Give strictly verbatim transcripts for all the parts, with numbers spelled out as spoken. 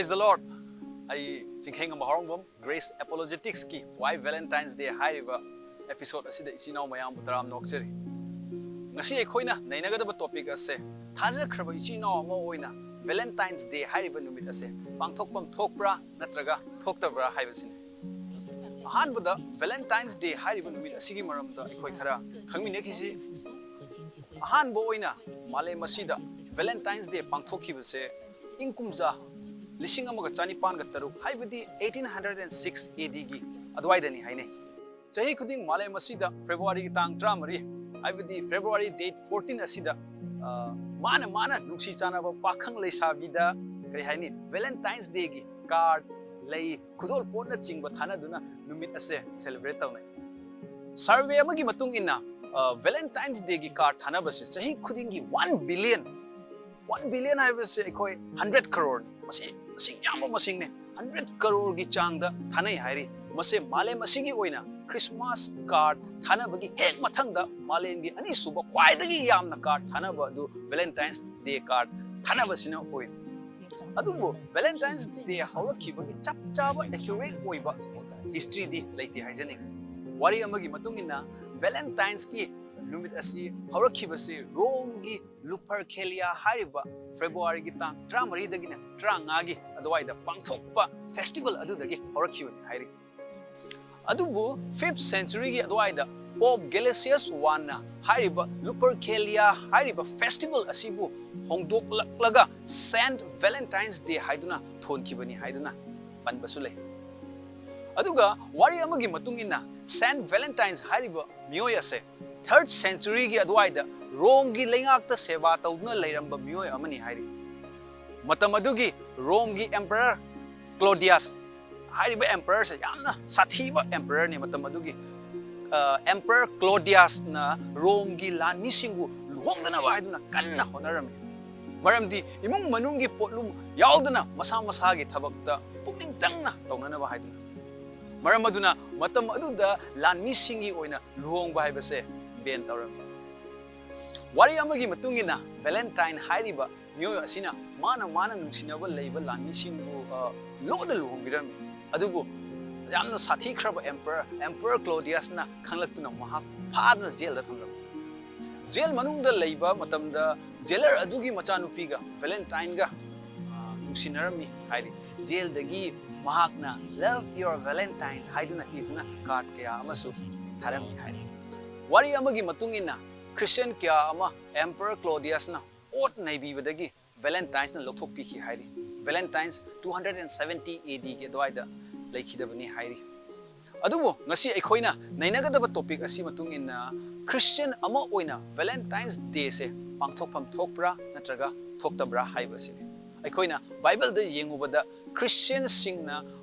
Praise the Lord. ꯑꯩ ꯆꯤꯡꯈꯩꯉꯝꯕ ꯍꯥꯎꯔꯣꯡꯕꯝ, Grace Apologetics ꯀꯤ Why Valentine's Day ꯍꯥꯏꯔꯤꯕ episode ꯑꯁꯤꯗ ꯏꯆꯤꯟ ꯏꯅꯥꯎ ꯃꯌꯥꯝꯕꯨ ꯇꯔꯥꯝꯅ ꯑꯣꯛꯆꯔꯤ꯫ ꯉꯁꯤ ꯑꯩꯈꯣꯏꯅ ꯅꯩꯅꯒꯗꯕ topic ꯑꯁꯦ ꯊꯥꯖꯈ꯭ꯔꯕ ꯏꯆꯤꯟ ꯏꯅꯥꯎ ꯑꯃ ꯑꯣꯏꯅ Valentine's Day ꯍꯥꯏꯔꯤꯕ ꯅꯨꯃꯤꯠ ꯑꯁꯦ ꯄꯥꯡꯊꯣꯛꯐꯝ ꯊꯣꯛꯄ꯭ꯔꯥ ꯅꯠꯇ꯭ꯔꯒ ꯊꯣꯛꯇꯕ꯭ꯔꯥ ꯍꯥꯏꯕꯁꯤꯅꯤ꯫ ꯑꯍꯥꯟꯕꯗ Valentine's Day ꯍꯥꯏꯔꯤꯕ ꯅꯨꯃꯤꯠ ꯑꯁꯤꯒꯤ ꯃꯔꯝꯗ ꯑꯩꯈꯣꯏ ꯈꯔ ꯈꯪꯃꯤꯟꯅꯈꯤꯁꯤ꯫ ꯑꯍꯥꯟꯕ ꯑꯣꯏꯅ ꯃꯥꯂꯦꯝ ꯑꯁꯤꯗ Valentine's Day ꯄꯥꯡꯊꯣꯛꯈꯤꯕꯁꯦ ꯏꯪ ꯀꯨꯝꯖꯥ ꯂꯤꯁꯤꯡ ꯑꯃꯒ ꯆꯅꯤꯄꯥꯟꯒ ꯇꯔꯨꯛ, ꯍꯥꯏꯕꯗꯤ eighteen hundred and six A D ꯒꯤ ꯑꯗꯨꯋꯥꯏꯗꯅꯤ ꯍꯥꯏꯅꯩ꯫ ꯆꯍꯤ ꯈꯨꯗꯤꯡ ꯃꯥꯂꯦꯝ ꯑꯁꯤꯗ February ꯒꯤ ꯇꯥꯡ ꯇꯔꯥꯃꯔꯤ, ꯍꯥꯏꯕꯗꯤ February date fourteen ꯑꯁꯤꯗ, ꯑ, ꯃꯥꯅ ꯃꯥꯅ ꯅꯨꯡꯁꯤ ꯆꯥꯟꯅꯕ ꯄꯥꯈꯪ ꯂꯩꯁꯥꯕꯤꯗ, ꯀꯔꯤ ꯍꯥꯏꯅꯤ, Valentine's Day ꯒꯤ card, ꯂꯩ, ꯈꯨꯗꯣꯜ ꯄꯣꯠꯅꯆꯤꯡꯕ ꯊꯥꯅꯗꯨꯅ ꯅꯨꯃꯤꯠ ꯑꯁꯦ celebrate ꯇꯧꯅꯩ꯫ Survey ꯑꯃꯒꯤ ꯃꯇꯨꯡ ꯏꯟꯅ, ꯑ, Valentine's Day ꯒꯤ card ꯊꯥꯅꯕꯁꯦ ꯆꯍꯤ ꯈꯨꯗꯤꯡꯒꯤ one billion, one billion ꯍꯥꯏꯕꯁꯦ ꯑꯩꯈꯣꯏ hundred crore ꯅꯤ꯫ ꯃꯁꯤ ꯃꯁꯤꯡ ꯌꯥꯝꯕ ꯃꯁꯤꯡꯅꯦ꯫ Hundred crore ꯒꯤ ꯆꯥꯡꯗ ꯊꯥꯅꯩ ꯍꯥꯏꯔꯤ꯫ ꯃꯁꯦ ꯃꯥꯂꯦꯝ ꯑꯁꯤꯒꯤ ꯑꯣꯏꯅ Christmas card ꯊꯥꯅꯕꯒꯤ ꯍꯦꯛ ꯃꯊꯪꯗ ꯃꯥꯂꯦꯝꯒꯤ ꯑꯅꯤꯁꯨꯕ ꯈ꯭ꯋꯥꯏꯗꯒꯤ ꯌꯥꯝꯅ card ꯊꯥꯅꯕ ꯑꯗꯨ Valentine's Day card ꯊꯥꯅꯕꯁꯤꯅ ꯑꯣꯏ꯫ ꯑꯗꯨꯕꯨ Valentine's Day ꯍꯧꯔꯛꯈꯤꯕꯒꯤ ꯆꯞ ꯆꯥꯕ accurate ꯑꯣꯏꯕ history ꯗꯤ ꯂꯩꯇꯦ ꯍꯥꯏꯖꯅꯤꯡꯏ꯫ ꯋꯥꯔꯤ ꯑꯃꯒꯤ ꯃꯇꯨꯡ ꯏꯟꯅ Valentine's ꯀꯤ ꯅꯨꯃꯤꯠ ꯑꯁꯤ ꯍꯧꯔꯛꯈꯤꯕꯁꯤ Rome ꯒꯤ Lupercalia ꯍꯥꯏꯔꯤꯕ February ꯒꯤ ꯇꯥꯡ ꯇꯔꯥꯃꯔꯤꯗꯒꯤꯅ ꯇꯔꯥꯃꯉꯥꯒꯤ ꯑꯗꯨꯋꯥꯏꯗ ꯄꯥꯡꯊꯣꯛꯄ festival ꯑꯗꯨꯗꯒꯤ ꯍꯧꯔꯛꯈꯤꯕꯅꯤ ꯍꯥꯏꯔꯤ꯫ ꯑꯗꯨꯕꯨ fifth century ꯒꯤ ꯑꯗꯨꯋꯥꯏꯗ Pope Gelasius one ꯅ ꯍꯥꯏꯔꯤꯕ Lupercalia ꯍꯥꯏꯔꯤꯕ festival ꯑꯁꯤꯕꯨ ꯍꯣꯡꯗꯣꯛꯂꯛꯂꯒ Saint Valentine's Day ꯍꯥꯏꯗꯨꯅ ꯊꯣꯟꯈꯤꯕꯅꯤ ꯍꯥꯏꯗꯨꯅ ꯄꯟꯕꯁꯨ ꯂꯩ꯫ ꯑꯗꯨꯒ ꯋꯥꯔꯤ ꯑꯃꯒꯤ ꯃꯇꯨꯡ ꯏꯟꯅ Saint Valentine's ꯍꯥꯏꯔꯤꯕ ꯃꯤꯑꯣꯏ ꯑꯁꯦ third century ꯒꯤ ꯑꯗꯨꯋꯥꯏꯗ Rome ꯒꯤ ꯂꯩꯉꯥꯛꯇ ꯁꯦꯕꯥ ꯇꯧꯗꯨꯅ ꯂꯩꯔꯝꯕ ꯃꯤꯑꯣꯏ ꯑꯃꯅꯤ ꯍꯥꯏꯔꯤ꯫ ꯃꯇꯝ ꯑꯗꯨꯒꯤ Rome ꯒꯤ Emperor Claudius ꯍꯥꯏꯔꯤꯕ emperor ꯁꯦ ꯌꯥꯝꯅ ꯁꯥꯊꯤꯕ emperor ꯅꯤ꯫ ꯃꯇꯝ ꯑꯗꯨꯒꯤ, ꯑ, Emperor Claudius ꯅ Rome ꯒꯤ ꯂꯥꯟꯃꯤꯁꯤꯡꯕꯨ ꯂꯨꯍꯣꯡꯗꯅꯕ ꯍꯥꯏꯗꯨꯅ ꯀꯟꯅ ꯍꯣꯠꯅꯔꯝꯃꯤ꯫ ꯃꯔꯝꯗꯤ ꯏꯃꯨꯡ ꯃꯅꯨꯡꯒꯤ ꯄꯣꯠꯂꯨꯝ ꯌꯥꯎꯗꯅ ꯃꯁꯥ ꯃꯁꯥꯒꯤ ꯊꯕꯛꯇ ꯄꯨꯛꯅꯤꯡ ꯆꯪꯅ ꯇꯧꯅꯅꯕ ꯍꯥꯏꯗꯨꯅ꯫ ꯃꯔꯝ ꯑꯗꯨꯅ ꯃꯇꯝ ꯑꯗꯨꯗ ꯂꯥꯟꯃꯤꯁꯤꯡꯒꯤ ꯑꯣꯏꯅ ꯂꯨꯍꯣꯡꯕ ꯍꯥꯏꯕꯁꯦ ban ꯇꯧꯔꯝꯃꯤ꯫ ꯋꯥꯔꯤ ꯑꯃꯒꯤ ꯃꯇꯨꯡ ꯏꯟꯅ Valentine ꯍꯥꯏꯔꯤꯕ ꯃꯤꯑꯣꯏ ꯑꯁꯤꯅ ꯃꯥꯅ ꯃꯥꯅ ꯅꯨꯡꯁꯤꯅꯕ ꯂꯩꯕ ꯂꯥꯟꯃꯤꯁꯤꯡꯕꯨ ꯑ, ꯂꯣꯠꯅ ꯂꯨꯍꯣꯡꯕꯤꯔꯝꯃꯤ꯫ ꯑꯗꯨꯕꯨ ꯌꯥꯝꯅ ꯁꯥꯊꯤꯈ꯭ꯔꯕ emperor, emperor Claudius ꯅ ꯈꯪꯂꯛꯇꯨꯅ ꯃꯍꯥꯛ ꯐꯥꯗꯨꯅ ꯖꯦꯜꯗ ꯊꯝꯂꯝꯃꯤ꯫ ꯖꯦꯜ ꯃꯅꯨꯡꯗ ꯂꯩꯕ ꯃꯇꯝꯗ jailer ꯑꯗꯨꯒꯤ ꯃꯆꯥꯅꯨꯄꯤꯒ Valentine ꯒ ꯑ, ꯅꯨꯡꯁꯤꯅꯔꯝꯃꯤ ꯍꯥꯏꯔꯤ꯫ ꯖꯦꯜꯗꯒꯤ ꯃꯍꯥꯛꯅ "Love your Valentines" ꯍꯥꯏꯗꯨꯅ ꯏꯗꯨꯅ card ꯀꯌꯥ ꯑꯃꯁꯨ ꯊꯥꯔꯝꯃꯤ ꯍꯥꯏꯔꯤ꯫ ꯋꯥꯔꯤ ꯑꯃꯒꯤ ꯃꯇꯨꯡ ꯏꯟꯅ Christian ꯀꯌꯥ ꯑꯃ emperor Claudius ꯅ ꯑꯣꯠ ꯅꯩꯕꯤꯕꯗꯒꯤ Valentines ꯅ ꯂꯧꯊꯣꯛꯄꯤꯈꯤ ꯍꯥꯏꯔꯤ꯫ Valentines two hundred and seventy A D ꯒꯤ ꯑꯗꯨꯋꯥꯏꯗ ꯂꯩꯈꯤꯗꯕꯅꯤ ꯍꯥꯏꯔꯤ꯫ ꯑꯗꯨꯕꯨ ꯉꯁꯤ ꯑꯩꯈꯣꯏꯅ ꯅꯩꯅꯒꯗꯕ topic ꯑꯁꯤ ꯃꯇꯨꯡ ꯏꯟꯅ Christian ꯑꯃ ꯑꯣꯏꯅ Valentine's Day ꯁꯦ ꯄꯥꯡꯊꯣꯛꯐꯝ ꯊꯣꯛꯄ꯭ꯔꯥ ꯅꯠꯇ꯭ꯔꯒ ꯊꯣꯛꯇꯕ꯭ꯔꯥ ꯍꯥꯏꯕ ꯑꯁꯤꯅꯤ꯫ ꯑꯩꯈꯣꯏꯅ Bible ꯗ ꯌꯦꯡꯉꯨꯕꯗ Christian ꯁꯤꯡꯅ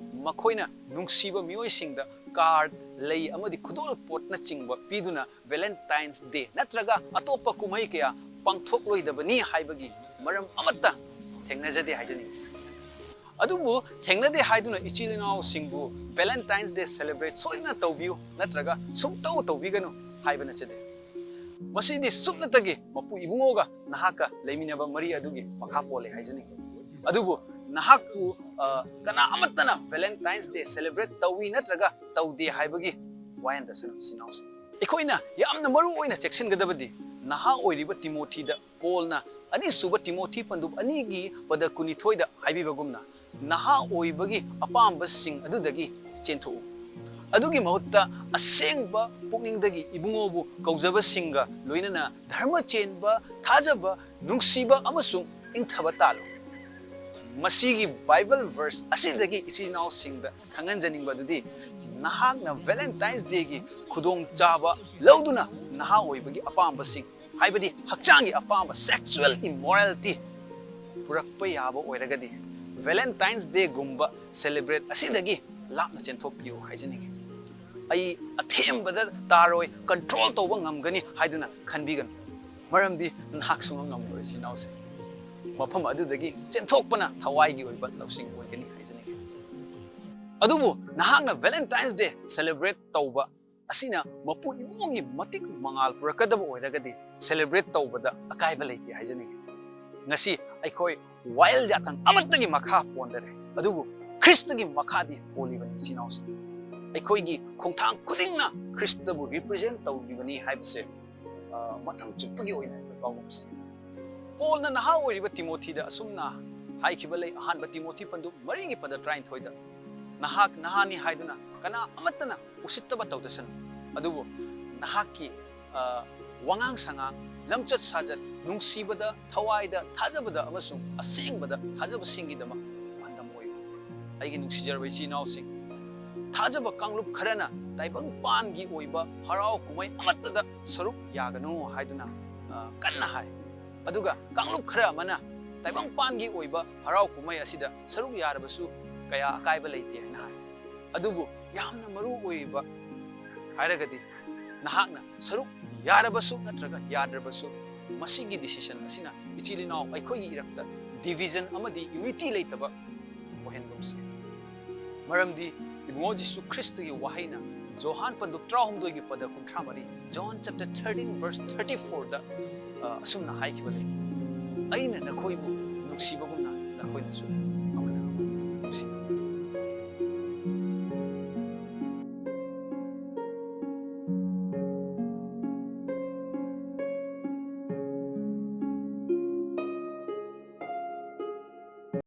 ꯃꯈꯣꯏꯅ ꯅꯨꯡꯁꯤꯕ ꯃꯤꯑꯣꯏꯁꯤꯡꯗ card, ꯂꯩ ꯑꯃꯗꯤ ꯈꯨꯗꯣꯜꯄꯣꯠꯅꯆꯤꯡꯕ ꯄꯤꯗꯨꯅ Valentine's Day ꯅꯠꯇ꯭ꯔꯒ ꯑꯇꯣꯞꯄ ꯀꯨꯝꯍꯩ ꯀꯌꯥ ꯄꯥꯡꯊꯣꯛꯂꯣꯏꯗꯕꯅꯤ ꯍꯥꯏꯕꯒꯤ ꯃꯔꯝ ꯑꯃꯠꯇ ꯊꯦꯡꯅꯖꯗꯦ ꯍꯥꯏꯖꯅꯤꯡꯏ꯫ ꯑꯗꯨꯕꯨ ꯊꯦꯡꯅꯗꯦ ꯍꯥꯏꯗꯨꯅ ꯏꯆꯤꯜ ꯏꯅꯥꯎꯁꯤꯡꯕꯨ Valentine's Day celebrate ꯁꯣꯏꯗꯅ ꯇꯧꯕꯤꯌꯨ ꯅꯠꯇ꯭ꯔꯒ ꯁꯨꯡꯇꯧ ꯇꯧꯕꯤꯒꯅꯨ ꯍꯥꯏꯕ ꯅꯠꯆꯗꯦ꯫ ꯃꯁꯤꯗꯤ ꯁꯨꯞꯅꯇꯒꯤ ꯃꯄꯨ ꯏꯕꯨꯡꯉꯣꯒ ꯅꯍꯥꯛꯀ ꯂꯩꯃꯤꯟꯅꯕ ꯃꯔꯤ ꯑꯗꯨꯒꯤ ꯃꯈꯥ ꯄꯣꯜꯂꯦ ꯍꯥꯏꯖꯅꯤꯡꯏ꯫ ꯑꯗꯨꯕꯨ ꯅꯍꯥꯛꯄꯨ, ꯑ, ꯀꯅꯥ ꯑꯃꯠꯇꯅ Valentine's Day celebrate ꯇꯧꯏ ꯅꯠꯇ꯭ꯔꯒ ꯇꯧꯗꯦ ꯍꯥꯏꯕꯒꯤ ꯋꯥꯍꯦꯟꯗꯁꯅ ꯏꯆꯤꯜ ꯏꯅꯥꯎꯁꯤꯡ꯫ ꯑꯩꯈꯣꯏꯅ ꯌꯥꯝꯅ ꯃꯔꯨ ꯑꯣꯏꯅ ꯆꯦꯛꯁꯤꯟꯒꯗꯕꯗꯤ ꯅꯍꯥ ꯑꯣꯏꯔꯤꯕ ꯇꯤꯃꯣꯊꯤꯗ ꯄꯣꯜꯅ ꯑꯅꯤꯁꯨꯕ ꯇꯤꯃꯣꯊꯤ ꯄꯟꯗꯨꯞ ꯑꯅꯤꯒꯤ ꯄꯗ ꯀꯨꯟꯅꯤꯊꯣꯏꯗ ꯍꯥꯏꯕꯤꯕꯒꯨꯝꯅ ꯅꯍꯥ ꯑꯣꯏꯕꯒꯤ ꯑꯄꯥꯝꯕꯁꯤꯡ ꯑꯗꯨꯗꯒꯤ ꯆꯦꯟꯊꯣꯛꯎ꯫ ꯑꯗꯨꯒꯤ ꯃꯍꯨꯠꯇ ꯑꯁꯦꯡꯕ ꯄꯨꯛꯅꯤꯡꯗꯒꯤ ꯏꯕꯨꯡꯉꯣꯕꯨ ꯀꯧꯖꯕꯁꯤꯡꯒ ꯂꯣꯏꯅꯅ ꯙꯔꯃ ꯆꯦꯟꯕ, ꯊꯥꯖꯕ, ꯅꯨꯡꯁꯤꯕ ꯑꯃꯁꯨꯡ ꯏꯪꯊꯕ ꯇꯥꯜꯂꯨ꯫ ꯃꯁꯤꯒꯤ Bible verse ꯑꯁꯤꯗꯒꯤ ꯏꯆꯤꯜ ꯏꯅꯥꯎꯁꯤꯡꯗ ꯈꯪꯍꯟꯖꯅꯤꯡꯕ ꯑꯗꯨꯗꯤ ꯅꯍꯥꯛꯅ Valentine's Day ꯒꯤ ꯈꯨꯗꯣꯡꯆꯥꯕ ꯂꯧꯗꯨꯅ ꯅꯍꯥ ꯑꯣꯏꯕꯒꯤ ꯑꯄꯥꯝꯕꯁꯤꯡ, ꯍꯥꯏꯕꯗꯤ ꯍꯛꯆꯥꯡꯒꯤ ꯑꯄꯥꯝꯕ, sexual immorality ꯄꯨꯔꯛꯄ ꯌꯥꯕ ꯑꯣꯏꯔꯒꯗꯤ Valentine's Day ꯒꯨꯝꯕ celebrate ꯑꯁꯤꯗꯒꯤ ꯂꯥꯞꯅ ꯆꯦꯟꯊꯣꯛꯄꯤꯌꯨ ꯍꯥꯏꯖꯅꯤꯡꯏ꯫ "ꯑꯩ ꯑꯊꯦꯝꯕꯗ ꯇꯥꯔꯣꯏ, control ꯇꯧꯕ ꯉꯝꯒꯅꯤ" ꯍꯥꯏꯗꯨꯅ ꯈꯟꯕꯤꯒꯅꯨ꯫ ꯃꯔꯝꯗꯤ ꯅꯍꯥꯛ ꯁꯨꯡꯉꯝ ꯉꯝꯂꯣꯏ, ꯏꯆꯤꯟ ꯏꯅꯥꯎꯁꯤꯡ꯫ ꯃꯐꯝ ꯑꯗꯨꯗꯒꯤ ꯆꯦꯟꯊꯣꯛꯄꯅ ꯊꯋꯥꯏꯒꯤ ꯑꯣꯏꯕ ꯂꯧꯁꯤꯡ ꯑꯣꯏꯒꯅꯤ ꯍꯥꯏꯖꯅꯤꯡꯏ꯫ ꯑꯗꯨꯕꯨ ꯅꯍꯥꯛꯅ Valentine's Day celebrate ꯇꯧꯕ ꯑꯁꯤꯅ ꯃꯄꯨ ꯏꯕꯨꯡꯒꯤ ꯃꯇꯤꯛ ꯃꯉꯥꯜ ꯄꯨꯔꯛꯀꯗꯕ ꯑꯣꯏꯔꯒꯗꯤ celebrate ꯇꯧꯕꯗ ꯑꯀꯥꯏꯕ ꯂꯩꯇꯦ ꯍꯥꯏꯖꯅꯤꯡꯏ꯫ ꯉꯁꯤ ꯑꯩꯈꯣꯏ ꯋꯥꯌꯦꯜ ꯌꯥꯊꯪ ꯑꯃꯠꯇꯒꯤ ꯃꯈꯥ ꯄꯣꯟꯗꯔꯦ, ꯑꯗꯨꯕꯨ ꯈ꯭ꯔꯤꯁꯇꯒꯤ ꯃꯈꯥꯗꯤ ꯄꯣꯜꯂꯤꯕꯅꯤ꯫ ꯏꯆꯤꯟ ꯏꯅꯥꯎꯁꯤꯡ, ꯑꯩꯈꯣꯏꯒꯤ ꯈꯣꯡꯊꯥꯡ ꯈꯨꯗꯤꯡꯅ ꯈ꯭ꯔꯤꯁꯇꯕꯨ ꯔꯤꯄ꯭ꯔꯖꯦꯟ ꯇꯧꯔꯤꯕꯅꯤ ꯍꯥꯏꯕꯁꯦ, ꯑ, ꯃꯇꯝ ꯆꯨꯞꯄꯒꯤ ꯑꯣꯏꯅ ꯑꯩꯈꯣꯏ ꯀꯥꯎꯒꯨꯝꯁꯤ꯫ ꯄꯣꯜꯅ ꯅꯍꯥ ꯑꯣꯏꯔꯤꯕ ꯇꯤꯃꯣꯊꯤꯗ ꯑꯁꯨꯝꯅ ꯍꯥꯏꯈꯤꯕ ꯂꯩ, ꯑꯍꯥꯟꯕ ꯇꯤꯃꯣꯊꯤ ꯄꯟꯗꯨꯞ ꯃꯔꯤꯒꯤ ꯄꯗ ꯇꯔꯥꯅꯤꯊꯣꯏꯗ, "ꯅꯍꯥꯛ ꯅꯍꯥꯅꯤ ꯍꯥꯏꯗꯨꯅ ꯀꯅꯥ ꯑꯃꯠꯇꯅ ꯎꯁꯤꯠꯇꯕ ꯇꯧꯗꯁꯅꯨ, ꯑꯗꯨꯕꯨ ꯅꯍꯥꯛꯀꯤ, ꯑ, ꯋꯥꯉꯥꯡ ꯁꯉꯥꯡ, ꯂꯝꯆꯠ ꯁꯥꯖꯠ, ꯅꯨꯡꯁꯤꯕꯗ, ꯊꯋꯥꯏꯗ, ꯊꯥꯖꯕꯗ ꯑꯃꯁꯨꯡ ꯑꯁꯦꯡꯕꯗ ꯊꯥꯖꯕꯁꯤꯡꯒꯤꯗꯃꯛ ꯄꯥꯟꯗꯝ ꯑꯣꯏꯌꯨ꯫" ꯑꯩꯒꯤ ꯅꯨꯡꯁꯤꯖꯔꯕ ꯏꯆꯤꯜ ꯏꯅꯥꯎꯁꯤꯡ, ꯊꯥꯖꯕ ꯀꯥꯡꯂꯨꯞ ꯈꯔꯅ ꯇꯥꯏꯕꯪꯄꯥꯟꯒꯤ ꯑꯣꯏꯕ ꯍꯔꯥꯎ ꯀꯨꯝꯍꯩ ꯑꯃꯠꯇꯗ ꯁꯔꯨꯛ ꯌꯥꯒꯅꯨ ꯍꯥꯏꯗꯨꯅ, ꯑ, ꯀꯟꯅ ꯍꯥꯏ꯫ ꯑꯗꯨꯒ ꯀꯥꯡꯂꯨꯞ ꯈꯔ ꯑꯃꯅ ꯇꯥꯏꯕꯪꯄꯥꯟꯒꯤ ꯑꯣꯏꯕ ꯍꯔꯥꯎ ꯀꯨꯝꯍꯩ ꯑꯁꯤꯗ ꯁꯔꯨꯛ ꯌꯥꯔꯕꯁꯨ ꯀꯌꯥ ꯑꯀꯥꯏꯕ ꯂꯩꯇꯦ ꯍꯥꯏꯅ ꯍꯥꯏ꯫ ꯑꯗꯨꯕꯨ ꯌꯥꯝꯅ ꯃꯔꯨ ꯑꯣꯏꯕ ꯍꯥꯏꯔꯒꯗꯤ, ꯅꯍꯥꯛꯅ ꯁꯔꯨꯛ ꯌꯥꯔꯕꯁꯨ ꯅꯠꯇ꯭ꯔꯒ ꯌꯥꯗ꯭ꯔꯕꯁꯨ, ꯃꯁꯤꯒꯤ ꯗꯤꯁꯤꯁꯟ ꯑꯁꯤꯅ ꯏꯆꯤꯜ ꯏꯅꯥꯎ ꯑꯩꯈꯣꯏꯒꯤ ꯏꯔꯛꯇ ꯗꯤꯚꯤꯖꯟ ꯑꯃꯗꯤ ꯌꯨꯅꯤꯇꯤ ꯂꯩꯇꯕ ꯑꯣꯏꯍꯟꯒꯨꯝꯁꯤ꯫ ꯃꯔꯝꯗꯤ ꯏꯕꯨꯡꯉꯣ ꯖꯤꯁꯨ ꯈ꯭ꯔꯤꯁꯇꯒꯤ ꯋꯥꯍꯩꯅ ꯖꯣꯍꯥꯟ ꯄꯟꯗꯨꯞ ꯇꯔꯥꯍꯨꯝꯗꯣꯏꯒꯤ ꯄꯗ ꯀꯨꯟꯊ꯭ꯔꯥ ꯃꯔꯤ, John chapter thirteen verse thirty fourꯗ, ꯑ, ꯑꯁꯨꯝꯅ ꯍꯥꯏꯈꯤꯕ ꯂꯩ, "ꯑꯩꯅ ꯅꯈꯣꯏꯕꯨ ꯅꯨꯡꯁꯤꯕꯒꯨꯝꯅ ꯅꯈꯣꯏꯅꯁꯨ